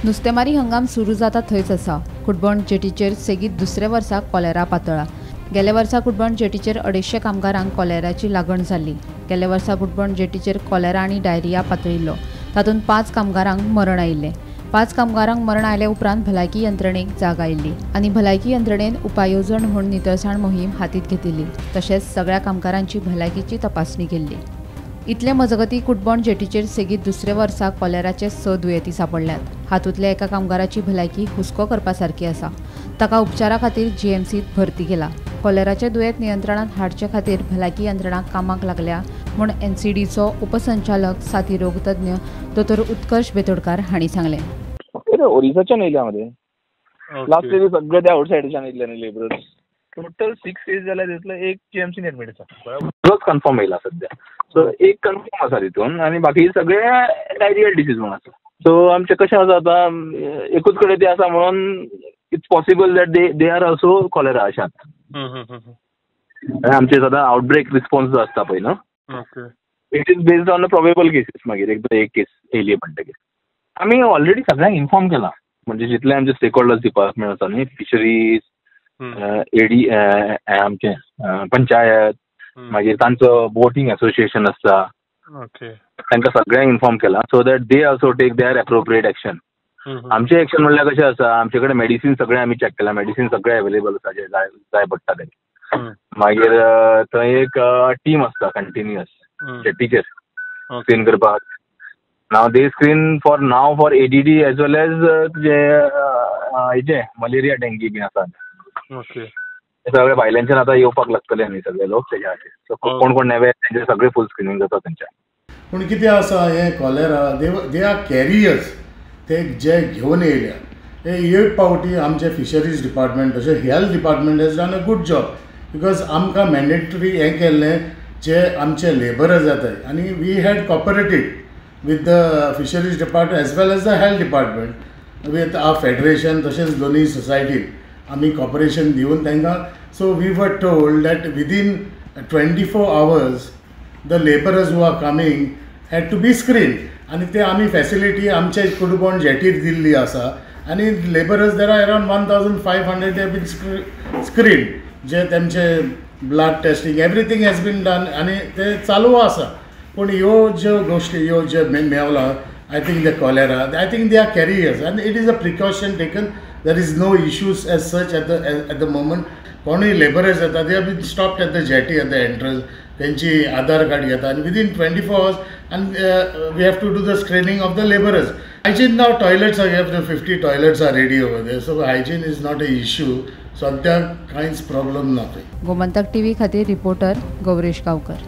नुस्तेमारी हंगाम सुरू जाता थंयच आसा. कुटबण जेटीचेर सेगीत दुसऱ्या वर्सा कॉलेरा पातळा. गेल्या वर्सा कुटबण जेटीचेर 250 कामगारांक कॉलेराची लागण जाल्ली. गेल्या वर्सा कुटबण जेटीचेर कॉलेरा आनी डायरिया पातळिल्लो. तातूंत 5 कामगारांक मरण आयिल्लें. 5 कामगारांक मरण आयले उपरांत भलायकी यंत्रणेक जाग आयिल्ली आनी भलायकी यंत्रणेन उपाय येवजण म्हूण नितळसाण मोहीम हातींत घेतिल्ली. तशेंच सगळ्या कामगारांची भलायकीची तपासणी केल्ली. इतले मजगती कुटबण जेटीचेर सेगीत दुसऱ्या वर्सा कॉलेराचे 6 दुयेंती सांपडल्यात. हातूंतल्या एका कामगाराची भलायकी हुस्को करपा सारकी आसा. ताका उपचारा खातीर जीएमसीत भरती केला. कॉलेराचे दुयेंत नियंत्रणांत हाडचे खातीर भलायकी यंत्रणा कामाक लागल्या म्हूण एनसीडीचो उपसंचालक साथी रोगतज्ञ दोतोर उत्कर्ष बेतोडकार हांणी सांगलें. ओरिसाच्यान येयल्या मरे, लास्ट इयर सगळे ते आउटसायडच्यान येयल्ले न्ही लेबरर्स. टोटल 6 केस जाल्यार तितूंतले एक जीएमसीन एडमीट आसा, तोच कन्फर्म येयला सद्या. सो एक कन्फर्म आसा तितून आनी बाकी सगळे डायरियल डिसीज म्हणून आसा. सो आमचें कशें आसा आतां एकूच कडेन ते आसा म्हणून it's possible that they are also cholera अशें आतां. आमचे सदां आउटब्रेक रिस्पॉन्स जो आसता पळय न्हू, it is based on the probable cases. मागीर एकदां एक केस येयली म्हणटकीर आमी ऑलरेडी सगळ्यांक इन्फॉर्म केलां, म्हणजे जितले आमचे स्टेक होल्डर्स डिपार्टमेंट आसा न्ही, फिशरीज, एडी, आमचे पंचायत, मागीर तांचो बोटींग एसोसिएशन आसता, तांकां सगळ्यांक इन्फॉर्म केलां so that they also take their appropriate action. आमचें एक्शन म्हणल्यार कशें आसा, आमचे कडेन मेडिसीन सगळें आमी चॅक केलां, मेडिसीन सगळें अवेलेबल आसा जें जाय जाय पडटा तें. मागीर थंय एक टीम आसता कंटिन्युअस जेटीचेर स्क्रीन करपाक. Now they screen for now for ADD as well as जे हेजे मलेरिया डेंगी बीन आसा सगळे भायल्यांच्यान आतां येवपाक लागतले न्ही सगळे लोक तेज्या खातीर. सो कोण कोण नवे तेंचे सगळे फूल स्क्रिनींग जाता तेंच्या. पूण कितें आसा हें कॉलेरा they are carriers, ते जे घेवन येयल्या हे एक पावटी आमचे फिशरीज डिपार्टमेंट तशें health department has done a good job, because आमकां मॅन्डेटरी हें केल्लें जे आमचे लेबरर्स जाताय आनी we had cooperated with the fisheries department as well as the health department with our federation तशेंच दोनूय सोसायटीन आमी कॉपरेशन दिवन तांकां. So we were told that within 24 hours the labourers who are coming had to be screen, आनी ते आमी facility आमचे कुडबण जेटीर दिल्ली आसा. आनी labourers there are around 1500 they been screen, जे तेमचे blood testing everything has been done आनी ते चालू आसा. पूण ह्यो ज्यो गोश्टी ह्यो ज्यो Mewla, I think the cholera, I think they are carriers and it is a precaution taken. There is no issues as such at the moment. कोणूय लेबरर्स येता they are been stopped at the jetty at the entrance, तेंची आधार card घेता आनी within 24 hours आनी we have to do the screening of the labourers. Hygiene now toilets are have 50 toilets are ready over there, so hygiene is not a issue. सद्याक कांयच problem ना थंय. Gomantak TV खातीर reporter Gauresh Gaonkar.